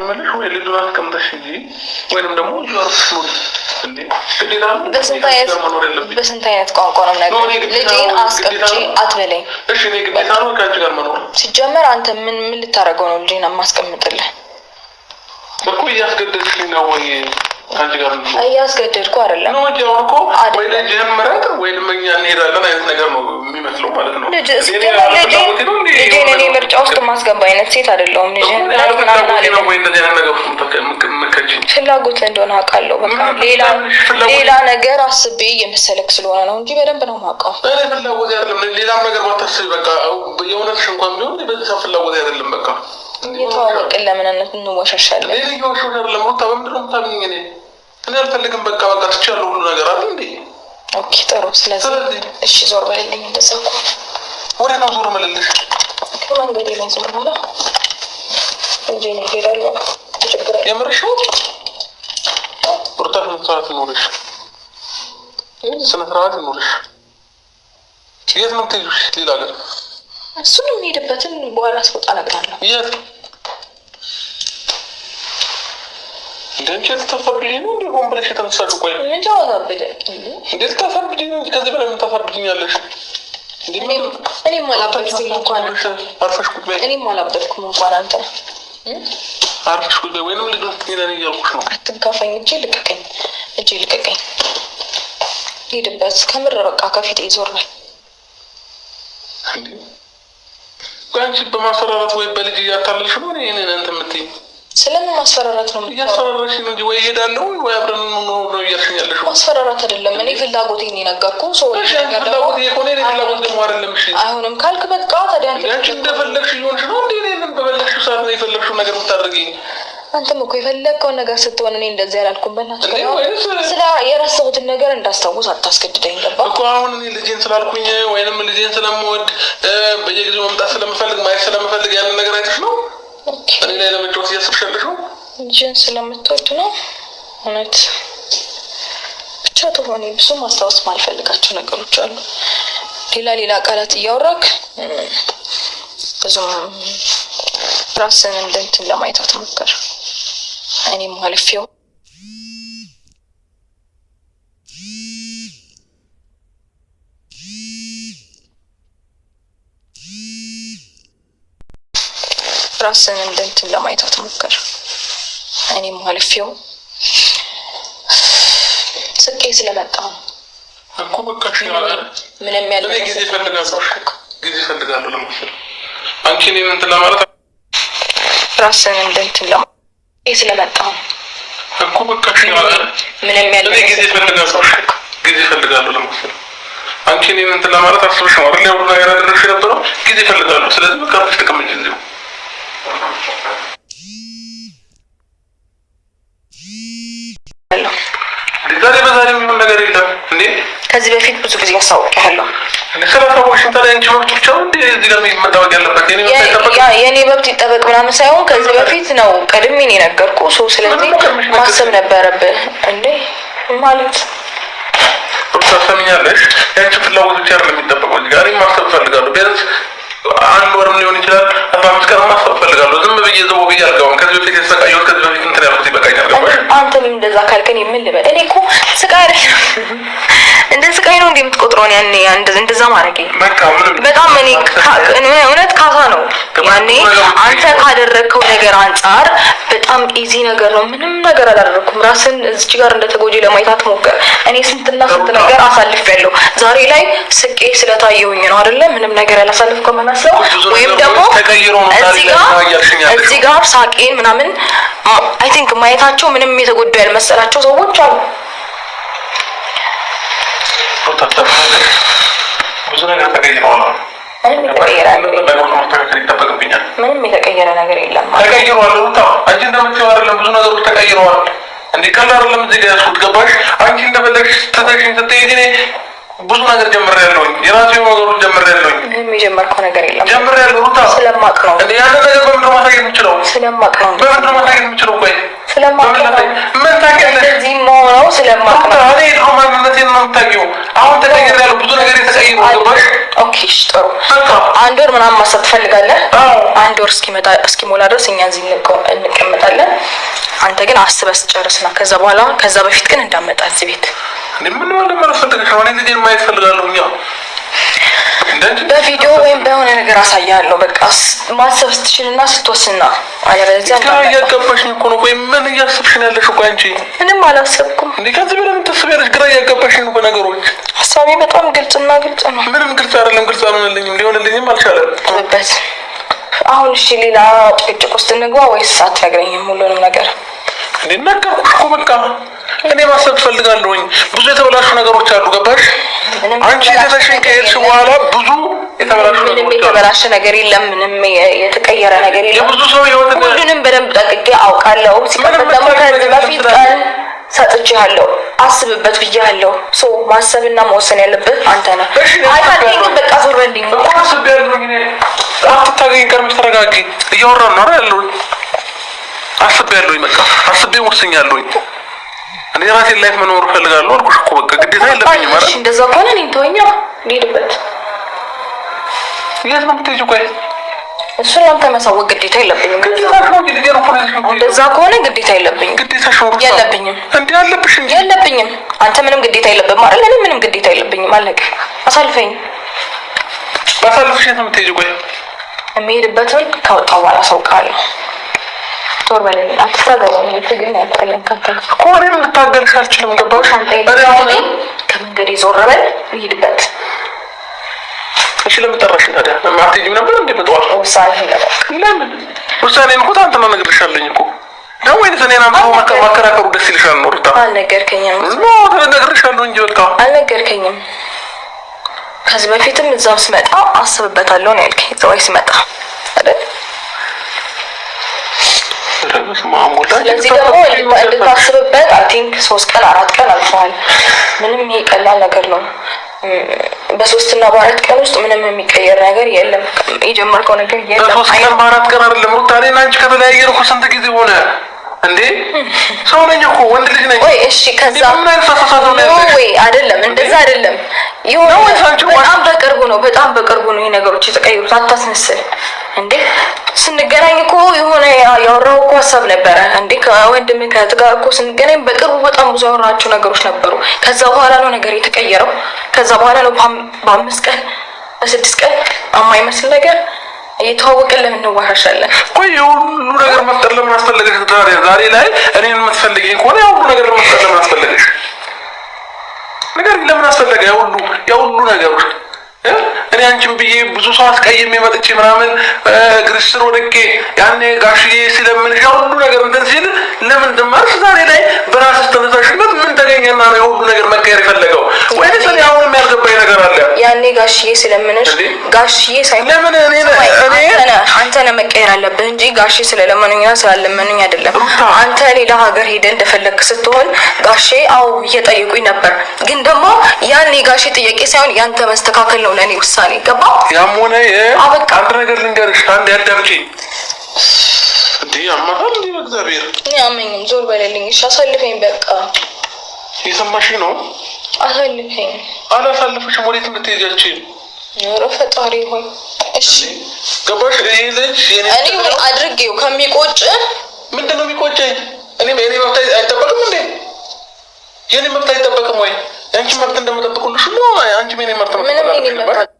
ምልሽ ወይ ልጁን አስቀምጠሽ እንጂ ወይንም ደግሞ እዚሁ አርፈሽ ኑሪ። እንዴ ግዴታ ነው በስንት ከአንቺ አይነት ጋር መኖር ያለብኝ? በስንት አይነት ቋንቋ ነው No፣ እኔ የምነግርህ? ግዴታ ልጄን ነው ግዴታ አስቀምጪ ነው። አትበለኝ። እሺ እኔ ግዴታ ነው ከአንቺ ጋር መኖር ሲጀመር አንተ ምን ልታደርገው ነው ልጄን የማስቀምጥልህ? እኮ እያስገደድሽኝ ነው ወይ ከአንቺ ጋር እንድኖር? እያስገደድኩ አይደለም። ነው እንጂ አሁን እኮ ወይ አይደለም። ልጅህን ምረጥ ወይንም እኛ እንሄዳለን አይነት ነገር ነው የሚመስለው ማለት ነው። ልጅ እንዴ እኔ ሲጀመር ያለ ልጄን ፍላጎቴ ነው እንዴ ልጄን የሆነ እኔ ነገር ምርጫ ውስጥ ማስገባ አይነት ሴት አይደለሁም። እኮ ልጅህን እኔ ያለ ምረጥ ምናምን ፍላጎቴ ነው አልልም። ወይ እንደዚህ አይነት ነገር ውስጥ የምትከጂኝ? ፍላጎት እንደሆነ አውቃለሁ። በቃ ምን ሌላ ፍላጎት? ሌላ ነገር አስቤ እየመሰለክ ስለሆነ ነው እንጂ በደንብ ነው የማውቀው። እኔ ፍላጎቴ አይደለም። ሌላም ነገር ባታስቢ በቃ የእውነትሽ እንኳን ቢሆን በዚህ ሰዓት ፍላጎቴ አይደለም። በቃ እየተዋወቅን ለምን እንወሻሻለን? እኔ እየዋሸሁሽ አይደለም ሩታ። በምንድን ነው የምታምኚኝ? እኔ አልፈልግም። በቃ በቃ ትቻለሁ ሁሉ ነገር አይደል እንዴ? Okay ጥሩ። ስለዚህ ስለዚህ እሺ ዞር በልልኝ። እንደዛ ከሆነ ወዴት ነው ዞር የምልልሽ? ከመንገዴ ላይ ዞር በላ። ልጄን እሄዳለሁ። ችግር የለም። የምርሽ ነው ሩታ? ስነ ስርዓት ይኑርሽ፣ ስነ ስርዓት ይኑርሽ። የት ነው የምትሄጂው? ሌላ ሀገር? እሱን የምሄድበትን በኋላ ስወጣ እነግርሃለሁ። የት? እንደ አንቺ ልታሳብጂኝ ነው እንዴ? ሆን ብለሽ የተነሳሽው? ቆይ ምን ታወዛብደ? እንዴ ልታሳብጂኝ ነው እንጂ ከዚህ በላይ ምን ታሳብጂኛለሽ? እንዴ እኔም አላበድኩም እንኳን አርፈሽ ቁጭ በይ፣ እኔም አላበድኩም እንኳን አንተ አርፈሽ ቁጭ በይ፣ ወይንም ልጁን ስትይ እያልኩሽ ነው። አትንካፈኝ። እጄ ልቀቀኝ፣ እጄ ልቀቀኝ። ሂድበት ከምር በቃ ከፊቴ ዞር በል። እንዴ ቆይ አንቺ በማስፈራራት ወይ በልጅ እያታለልሽ ነው እኔን እንትን የምትይኝ? ስለምን ማስፈራራት ነው የምታወራው? እያስፈራራሽ ነው እንጂ ወይ እሄዳለሁ ወይ አብረን እንኖር ነው እያልሽኝ ያለሽው። ማስፈራራት አይደለም። እኔ ፍላጎቴን የነገርኩህ ሰው እሺ አንቺ ፍላጎት ይሄ ከሆነ የእኔ ፍላጎት ደግሞ አይደለም። እሺ አይሆንም ካልክ በቃ ታዲያ አንተ እንዴ አንቺ እንደፈለግሽ እየሆንሽ ነው እንዴ? እኔን በፈለግሽው ሰዓት ነው የፈለግሽው ነገር የምታደርጊኝ? አንተም እኮ የፈለግከውን ነገር ስትሆን እኔ እንደዚህ አላልኩም። በእናትህ እንዴ ወይስ ስለ የረሳሁትን ነገር እንዳስታውስ አታስገድደኝ። ገባ? እኮ አሁን እኔ ልጄን ስላልኩኝ ወይንም ልጄን ስለምወድ በየጊዜው መምጣት ስለምፈልግ ማየት ስለምፈልግ ያንን ነገር አይተሽ ነው እኔ ላይ ለመጫወት እያሰብሽ ያለሽው? ልጅን ስለምትወድ ነው። እውነት ብቻ ትሆኔ ብዙ ማስታወስ ማልፈልጋቸው ነገሮች አሉ። ሌላ ሌላ ቃላት እያወራክ ብዙም ራስን እንደ እንትን ለማየት አትሞክር። እኔም አልፌው ራስን እንደ እንትን ለማየት አትሞክር። እኔም አልፌው ስቄ ስለመጣ ነው። እኮ በቃ እሺ፣ ምንም ያለ እኔ ጊዜ እፈልጋለሁ፣ ጊዜ እፈልጋለሁ ለመሰለኝ አንቺ እኔን እንትን ለማለት ራስን እንደ እንትን ለማየት ስለመጣ ነው። እኮ በቃ እሺ፣ ምንም ያለ እኔ ጊዜ እፈልጋለሁ፣ ጊዜ እፈልጋለሁ ለመሰለኝ አንቺ እኔን እንትን ለማለት አስበሽ ነው አይደል? ያሁሉ ነገር ያደረግሽ የነበረው ጊዜ እፈልጋለሁ። ስለዚህ በቃ አርፈሽ ተቀመጪ እዚሁ። ዛሬ በዛሬ የሚሆን ነገር የለም እንዴ። ከዚህ በፊት ብዙ ጊዜ አሳውቄሃለሁ። ስላሳወቅሽኝ ታዲያ አንቺ መብት ብቻ ነው እንዴ እዚህ ጋር መጠበቅ ያለበት? የኔ መብት አይጠበቅም? የእኔ መብት ይጠበቅ ምናምን ሳይሆን ከዚህ በፊት ነው ቀድሜ ነው የነገርኩህ። ሰው ስለዚህ ማሰብ ነበረብህ እንዴ ማለት ሩታ ትሰሚኛለሽ? የአንቺ ፍላጎት ብቻ አይደለም የሚጠበቀው እዚህ ጋር እኔም ማሰብ እፈልጋለሁ። ቢያንስ አንድ ወርም ሊሆን ይችላል 15 ቀን ማሰብ እፈልጋለሁ። ዝም ብዬ ዘው ብዬ አልገባም። ከዚህ በፊት የተሰቃየሁት ከዚህ በፊት እንትን ያልኩት ይበቃኛል። ገባሽ? አንተም እንደዛ ካልከን የምን ልበል? እኔ እኮ ስቃይ አይደለም እንደ ስቃይ ነው እንዴ የምትቆጥረው? ያኔ እንደዛ ማድረጌ በቃ ምንም በጣም እኔ እውነት ካሳ ነው። ያኔ አንተ ካደረግከው ነገር አንጻር በጣም easy ነገር ነው። ምንም ነገር አላደረግኩም። ራስን እዚች ጋር እንደ ተጎጂ ለማየት አትሞክር። እኔ ስንትና ስንት ነገር አሳልፌያለሁ። ዛሬ ላይ ስቄ ስለታየሁኝ ነው አይደለ? ምንም ነገር ያላሳልፍከው መመስለው ወይም ደግሞ ተቀይሮ ነው ዛሬ እዚህ ላይ ጋር ነው እያልሽኝ ያለሽው። እዚህ ጋር ሳቄን ምናምን I think ማየታቸው ምንም የተጎዱ ያልመሰላቸው ሰዎች አሉ። ሩታ ትሰሚኛለሽ? ብዙ ነገር ተቀይሯል። ምንም የተቀየረ ነገር የለም። ነገሮች ማስተካከል ይጠበቅብኛል። ምንም የተቀየረ ነገር የለም። ተቀይሯል ሩታ፣ አንቺ እንደምትይው አይደለም። ብዙ ነገሮች ተቀይረዋል። እንዴ ቀላል አይደለም። እዚህ ጋር ያዝኩት ገባሽ? አንቺ እንደፈለግሽ ትተሽኝ ስትሄጂ እኔ ብዙ ነገር ጀምሬያለሁኝ። የራሴ ነገሮች ጀምሬያለሁኝ። ምንም የጀመርከው ነገር የለም። ጀምሬያለሁ ሩታ። ስለማቅ ነው እንዴ ያንን ነገር በምንድን ነው ማሳየት የምችለው? ስለማቅ ነው በምንድን ነው ማሳየት የምችለው? ቆይ ስለማቅ በምን ነው ላሳይ? ምን ታውቂያለሽ? እንደዚህ መሆነው ሰው ስለማቅ ነው። እኔ የድሮ ማንነቴን ነው የምታውቂው። አሁን ተቀይሬያለሁ። ብዙ ነገር የተቀይሮ ገባሽ? Okay እሺ፣ ጥሩ። አንድ ወር ምናምን ማሰብ ትፈልጋለህ? አንድ ወር እስኪመጣ እስኪሞላ ድረስ እኛ እዚህ እንቀመጣለን። አንተ ግን አስበህ ስትጨርስና ከዛ በኋላ ከዛ በፊት ግን እንዳመጣ እዚህ ቤት ምን ማለት ፈልገሽ ነው? እኔ ልጄን ማየት ፈልጋለሁ። እኛ በቪዲዮ ወይም በሆነ ነገር አሳያለሁ። በቃ ማሰብ ስትችልና ስትወስና፣ አለበለዚያ ግራ እያጋባሽኝ እኮ ነው። ቆይ ምን እያሰብሽ ነው ያለሽው? ቆይ አንቺ ምንም አላሰብኩም። እንዴ ከዚህ በላይ ምን ታስቢያለሽ? ግራ እያጋባሽኝ ነው በነገሮች። ሀሳቤ በጣም ግልጽና ግልጽ ነው። ምንም ግልጽ አይደለም። ግልጽ አልሆነልኝም፣ ሊሆንልኝም አልቻለም። በት አሁን እሺ፣ ሌላ ጭቅጭቅ ውስጥ እንግባ ወይስ አትነግረኝም ሁሉንም ነገር? እንዴ ነገርኩሽ እኮ በቃ እኔ ማሰብ እፈልጋለሁኝ። ብዙ የተበላሹ ነገሮች አሉ። ገባሽ? አንቺ የተተሽን ከሄድሽ በኋላ ብዙ የተበላሹ ምንም የተበላሸ ነገር የለም። ምንም የተቀየረ ነገር የለም። የብዙ ሰው ህይወት ሁሉንም በደንብ ጠንቅቄ አውቃለሁ። ሲቀጥል ደግሞ ከዚህ በፊት ቀን ሰጥቼሃለሁ፣ አስብበት ብዬሃለሁ። So ማሰብና መወሰን ያለብህ አንተ ነህ። አይ ግን በቃ ዞር በልኝ። አስቤያለሁኝ እኔ። አትታገኝ፣ ቀድመሽ ተረጋጊ። እያወራን ነው አይደል ያለሁኝ። አስቤያለሁኝ፣ በቃ አስቤ ወስኛለሁኝ። እኔ ራሴን life መኖር እፈልጋለሁ አልኩሽ እኮ በቃ ግዴታ የለብኝም ማለት። እሺ እንደዛ ከሆነ እኔን ተወኛ፣ ልሂድበት። የት ነው የምትሄጂው? ቆይ እሱን ለአንተ ማሳወቅ ግዴታ የለብኝም። እንደዛ ከሆነ ግዴታ የለብኝም። ግዴታሽ ነው የለብኝም። እንዴ አለብሽ እንጂ የለብኝም። አንተ ምንም ግዴታ የለብህም አይደል? እኔ ምንም ግዴታ የለብኝም። አለቀ። አሳልፈኝ። ባሳልፍሽ የት ነው የምትሄጂው? ቆይ የምሄድበትን ከወጣሁ በኋላ አሳውቅሃለሁ። ዞር በልልኝ። አትታገለኝ። ትግል ያልጠለኝ ከአንተ ጋር እኮ እኔም ልታገልሽ አልችልም። ገባሽ? ከመንገዴ ዞር በል፣ ልሂድበት። እሺ ለምን ጠራሽኝ ታዲያ? አትሄጂም ነበር እንዴ በጠዋት? ውሳኔ ለምን ውሳኔን እኮ ትናንትና እነግርሻለሁኝ እኮ ነው ወይንስ እኔን አምጥቶ ማከራከሩ ደስ ይልሻል ነው? ሩታ አልነገርከኝም። No እነግርሻለሁ እንጂ በቃ አልነገርከኝም። ከዚህ በፊትም እዛው ስመጣ አስብበታለሁ ነው ያልከኝ። እዛው ስመጣ አይደል? ስለዚህ ደግሞ እንድታስብበት I think 3 ቀን 4 ቀን አልፈዋል። ምንም ይሄ ቀላል ነገር ነው። በ3 እና በ4 ቀን ውስጥ ምንም የሚቀየር ነገር የለም። የጀመርከው ነገር የለም። በ3 ቀን በ4 ቀን አይደለም ሩታ፣ እኔና አንቺ ከተለያየን እኮ ስንት ጊዜ ሆነ እንዴ? ሰው ነኝ እኮ ወንድ ልጅ ነኝ። ወይ እሺ፣ ከዛ ወይ አይደለም፣ እንደዛ አይደለም። ይሁን በጣም በቅርቡ ነው፣ በጣም በቅርቡ ነው ይሄ ነገሮች የተቀየሩት። አታስመስል እንዴ። ስንገናኝ እኮ የሆነ ያወራው እኮ ሀሳብ ነበረ እንዴ። ከወንድምህ ከእህት ጋር እኮ ስንገናኝ በቅርቡ በጣም ብዙ ያወራቸው ነገሮች ነበሩ። ከዛ በኋላ ነው ነገር የተቀየረው። ከዛ በኋላ ነው በ5 ቀን በ6 ቀን የማይመስል ነገር እየተዋወቅን ለምን እንዋሻሻለን? ቆይ የሁሉ ነገር መፍጠር ለምን አስፈለገሽ? ዛሬ ላይ እኔን የምትፈልገኝ ከሆነ የሁሉ ነገር መፍጠር ለምን አስፈለገሽ? ነገር ለምን አስፈለገ? የሁሉ ነገር እኔ አንቺን ብዬ ብዙ ሰው አስቀይሜ መጥቼ ምናምን እግርሽ ስር ወድቄ ያኔ ጋሽዬ ሲለምንሽ የሁሉ ነገር እንትን ሲል ለምን ዝም አልሽ? ዛሬ ላይ በራስሽ ተነሳሽነት ምን ተገኘና ነው የሁሉ ነገር መቀየር የፈለገው? ወይንስ እኔ አሁንም ያልገባኝ ነገር አለ? ያኔ ጋሽዬ ስለምንሽ ጋሽዬ ሳይሆን ለምን እኔ አንተ ነህ መቀየር አለብህ እንጂ ጋሽዬ ስለለመኑኝና ስላለመኑኝ አይደለም። አንተ ሌላ ሀገር ሄደህ እንደፈለግክ ስትሆን ጋሼ አው እየጠየቁኝ ነበር፣ ግን ደግሞ ያኔ ጋሼ ጥያቄ ሳይሆን ያንተ መስተካከል ነው ለኔ ውሳኔ። ገባ? ያም ሆነ አንድ ነገር ልንገርሽ፣ አንድ ያዳምጪኝ። እንዴ አማታል እንዴ በእግዚአብሔር እኔ አመኝም። ዞር በለልኝ። እሺ አሳልፈኝ፣ በቃ የሰማሽኝ ነው። አሳልፈኝ። አላሳልፍሽም። ወዴት እንድትሄጃችን? ኧረ ፈጣሪ ሆይ። እሺ ገባሽ? ይሄ ልጅ እኔ ወይ አድርጌው ከሚቆጭ ምንድን ነው የሚቆጨኝ? እኔ የኔ መብት አይጠበቅም እንዴ? የኔ መብት አይጠበቅም ወይ? አንቺ መብት እንደምጠብቁልሽ ነው። አንቺ የኔ መብት ምንም የኔ መብት